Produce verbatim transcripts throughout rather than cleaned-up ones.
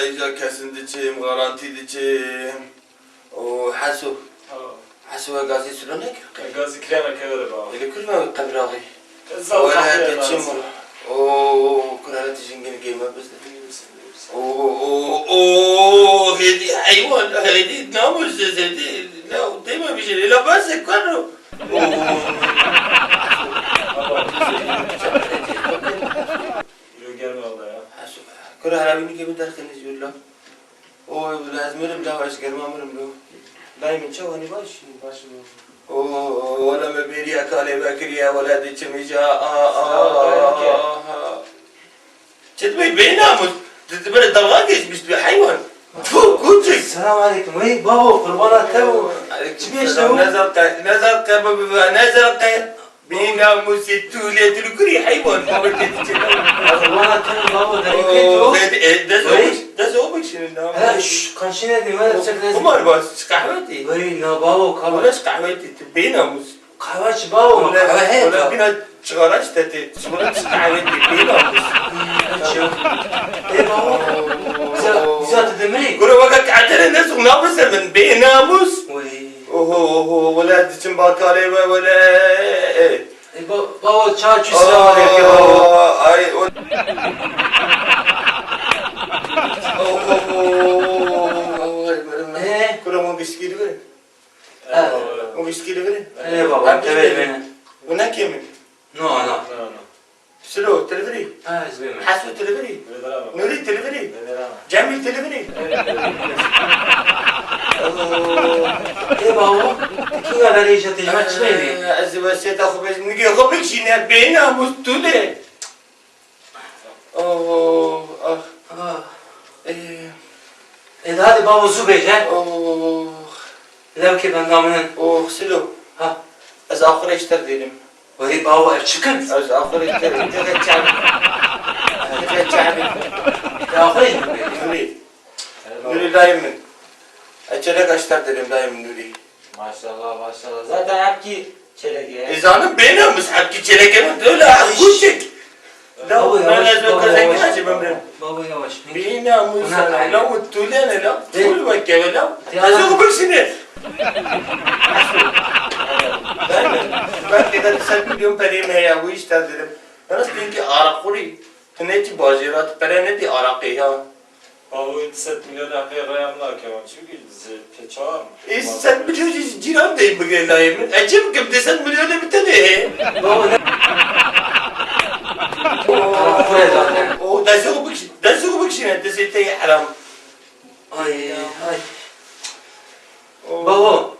Hêja kesin diçim, garantî diçim. O Heso. Ha. Heso we gazî silo nekir qey? Gazî kireme kevere ba. Li kur ve qebra xwe. Wele te çi ma? O kurara te jingin geyme bizde. O, o, o, hêdî heywan, hêdî namussiz, hêdî. La deme bijî, la bes kar o. O. Îro germ e wele ya. Heso. Kura herabî nîkê min derxîne jûr la. O, ez mirim la, ez germa mirim lo. Dayê min çawa nî baş? Baş mı? O, wele me bêriya kalê me kiriye, wele diçim îca, a, a, Selam aleyküm. A. Çi dibê bênamûs? Tu, tu bere dalga geçmiş tu heywan. Tfu, kuçik. Selam aleyküm. Wey, babo, qurbana te bû. Aleyküm selam. Çi bêşte bû? Nezar qe, nezar qe, bebe, nezar qe. Bênamûsê tu lê tu li kurî heywan. Baba te diçe. Qurbana te bû, babo, derî pê tu. Dest o bik, dest o bik şirin da. He, şş, kaşine de, wele çek. Kumar bas, çi qehwetî? Wey, na babo, kaba. Wele çi qehwetî, tu bênamûs. Qehwe çi babo, ma qehwe heye ka. Bîna çixara ji te tê. Çixara çi qehwe tê, bênamûs. Çi? Ê babo. Dîsa, dîsa tu dimirî. Gure weke ketere ne zû nabise min, bênamûs. Wey. Oho, oho, wele diçim bakalê we, wele. Ê ba-, babo, çawa çû, selam aleyküm, babo. Ay, o. Oho. Ê? Gure mon gişkî dibe. He. Û wîskî li vir e? Ê baba, te vê bêne. Û ne kêm in? No, no. Silo, tu li vir î? Ha, ez bême. Heso, tu li vir î? Nûrî, tu li vir î? Cemîl, tu li vir î? Ê baba, tu kî ya verê îşe têjme çi bêbî? Ez ê wesiyeta xwe bêjim, nigê xwe bikişîne, bênamûs tu de. Oh, ah. Ah. Ê. Ê, hadi bavo zû bêje. Oh. Lewkê benda min in. Oh, Silo. Ha. Ez axurê ji te dêrim. Werî bavo, ev çi kin? Ez axurê ji te dêrim. Te çavi. Te çavi. Te axurê ji min bêje. Nurî. Nurî dayê min. Ez çêleka ji te dêrim dayê min Nurî. Maşallah, maşallah. Zaten hepkî çêlekê ye. Ê zanim bênamûs hepkî çêlekê min, tu la kuçik. Babo, yavaş, babo, yavaş. Babo, yavaş. Bênamûs la, la û tu lene la. Ful weke la. Ez û bikşine. Ben, ben de du sed milyon perê me ya, bu işten dedim. Yalnız çünkü araqurî, tu ne ki bajêra, tu pere ne di araqê ya. Bavê du sed milyon heqê raya min nakevin, çimkî ji pê çar. Ê sed milyon jî ji cîran tê bigire layê min. Ez çi bikim? Du sed milyonê min tenê heye. Bavo ne? O, destê xwe bikişî-, destê xwe bikişîne, destê te yê heram. Ay, ay. Bavo,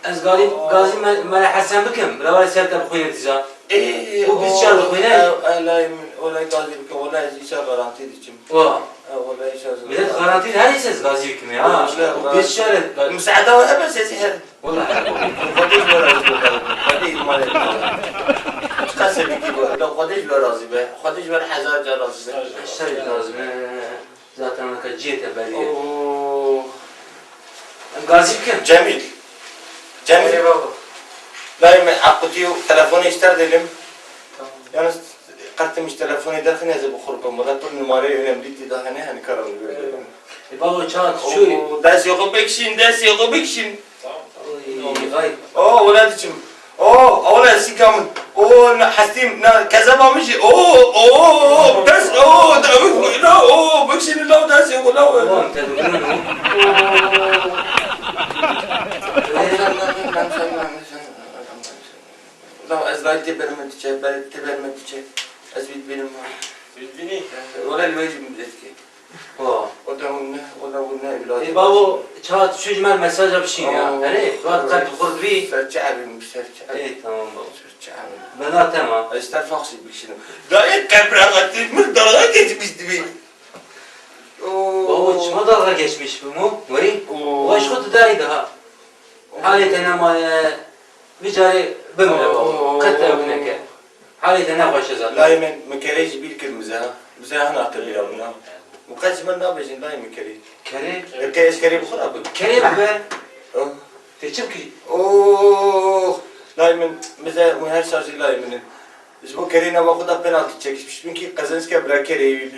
ez galî gazî me, me Hesen bikim, bila were ser te bixwîne dîsa. Ê, û bîst çar dixwîne? Ew, ew, lay min, olay gazî bikim, wala ez îşa garantî diçim. Wa. Ew, wala îşa zor. Millet garantî her îşe ez gazî bikim ya. Wala, wala. Bîst çar e. Misaada we hebe sesî her. Wala her. Xwedê ji we razî be. Xwedê îmanê. Çiqas sevîkî be. Xwedê ji we razî be. Xwedê ji we hezar car razî be. Hezar car razî be. Zaten weke cihê te belî ye. Oo. Em gazî bikin. Cemîl. Cemîl. Erê baba. Dayê min equtî û telefonê ji te delim. Tamam. Yalnız qetim ji telefonê derxin ez ê bi xwe bim. Wala pir numareyê önemlî tê de hene, hani kara wî. Erê baba. E baba, çawa tu çûyî? Oo, destê xwe bikişîn, destê xwe bikişîn. Oy, vay. Oh, wele diçim. Oh, wele sîka min. Oh, na hestîm, na kezeba min jî. Oh, oh, oh, des, oh, de, oh, oh, bikşînin law desê xwe law. Ulan, te dibînin o. Law ez layî tê ber min diçe, ber, tê ber min diçe. Ez vî dibînim. Vî dibînî? Wele li wê jî min dike. Ha. O da hûn ne, o da hûn ne evladım. Ê bavo, çawa tu çû ji me mesaja bişîn ya. Oo. Erê, tu hat qet xurt bî. Ser çi evim, ser çi evim. Ê, tamam bavo. Ser çi evim. Bena tema. Ez ter faxsî bikişinim. Dayê qebra xatî min dalga geçmiş dibî. Oo. Bavo, çima dalga geçmiş bi mu? Werî? Oo. Baş xwe tu darî daha. Halê te nemaye, vî carê bimire babo. Oo. Qet ew neke. Halê te nexweş e zaten. Layê min, min kerê ji bîr kir mize. Mize hina te bîra min a. Û qet ji min nabêjin layê min kerê. Kerê? Eke ez kerê bi xwe re bim. Kerê bibe. Oh. Tê çi bikî? Oh. Layê min, mize hûn her sar jî layê min in. Ji bo kerê nava xwe de penaltî çekişmiş. Min kî qezenc ke bira kerê wî be.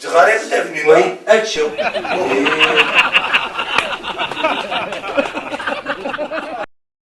Cixarê bide binî. Wayî, ev çi yo?